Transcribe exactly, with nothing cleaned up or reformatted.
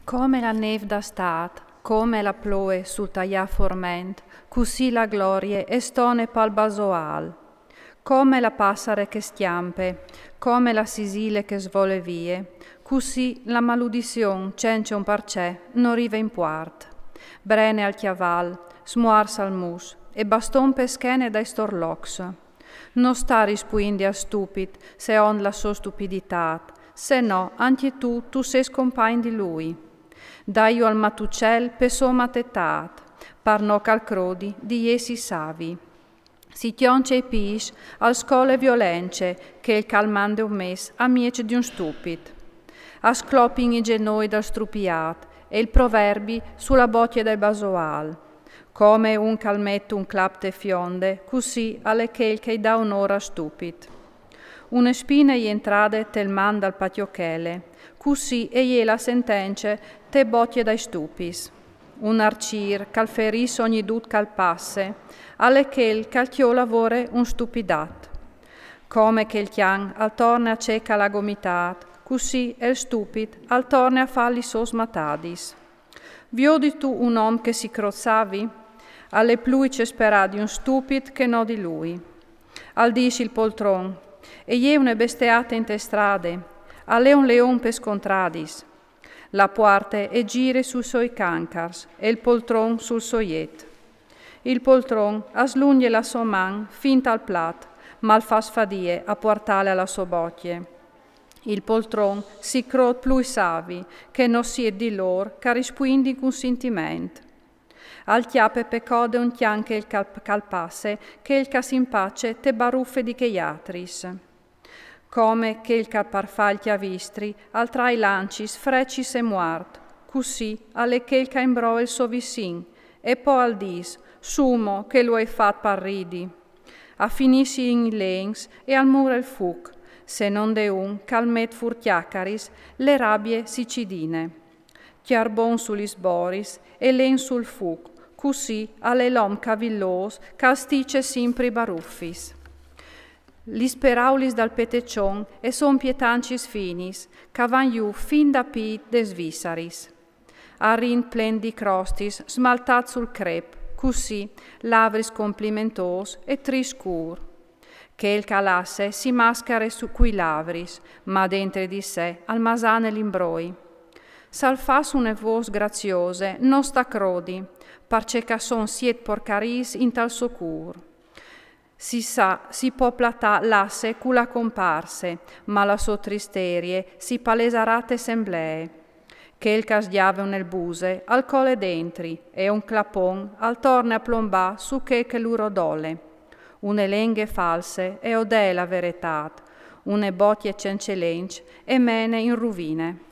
Come la nêf d'astât, come la ploe sul taiâ forment, cussì la glorie e stone pal basoâl. Come la passare che scjampe, come la sisile che svole vie, cussì la maludizion cence un parcè no rive in puart. Brene al cjaval, smuarsa al mus e baston pe schene dai storlocs. No sta rispuindi al stupit seont la sô stupiditât, se no ancje tu tu sês compagn di lui. Daiju al matucel pe sô matetât, par no che al crodi di jessi savi. Si cjonce i pîts, al scole violence, chel che al mande un mes a mieç di un stupit. A sclopin i zenoi dal strupiât e il proverbi su la bocje dal basoâl. Come un che al met un clap te fionde, cussì al è chel che i dà onôr al stupit. Une spine jentrade tel man dal pacjochele, cussì e je la sentence te bocje dai stupis. Un arcîr che al ferìs ogni dut che al passe, al è chel che al cjol a vore un stupidat. Come che il cjan al torne a ceca la gomitât, cussì el stupit al torne a fâ lis sôs matadis. Viodistu un om che si crôt savi? Al è plui ce sperâ di un stupit che no di lui. Al dîs il poltron: e je une besteate inte strade, al è un leon pes contradis. La puarte e gire sui soi cancars e il poltron sul so jet. Il poltron al slungje la sô man fin tal plat, ma al fâs fadie a puartâle a la sô bocje. Il poltron si crôt plui savi che no siet di lôr che a rispuindin cun sintiment. Al cjape pe code un cjan che il cal-, che al passe, chel che si impace te barufe di chei altris. Come chel che par fâ il cjavistri al trai lancis frecis e muart, cussì al è chel che imbroe il so vicin, e po al dîs: su mo che lu ai fat par ridi. A finissin i lens e al mûr il fuc, se no 'nd è un che al met fûr cjacaris, le rabie si cidine. Cjarbon su lis boris e len sul fuc, cussì al è l'om cavilôs che al stice simpri barufis. Lis peraulis dal petecjon e son pietancis finis, che a van jù fin da pît des vissaris. Al rint plen di crostis smaltât sul crep, cussì lavris complimentôs e trist scûr. Chel che al lasse si mascare su cui lavris, ma dentri di se al masane l'imbroi. Se al fâs une vôs graziose, no sta crodi, parcè che a son siet porcariis intal so cûr. Si sa, si po platâ lasse cu la comparse, ma la sô tristerie si palesarà te semblee. Chel che al sgjave une buse al cole dentri e un clapon al torne a plombâ su chê che lu rodole. Une lenghe false e odee la veretât, une bocje cence lenç e mene in ruvine.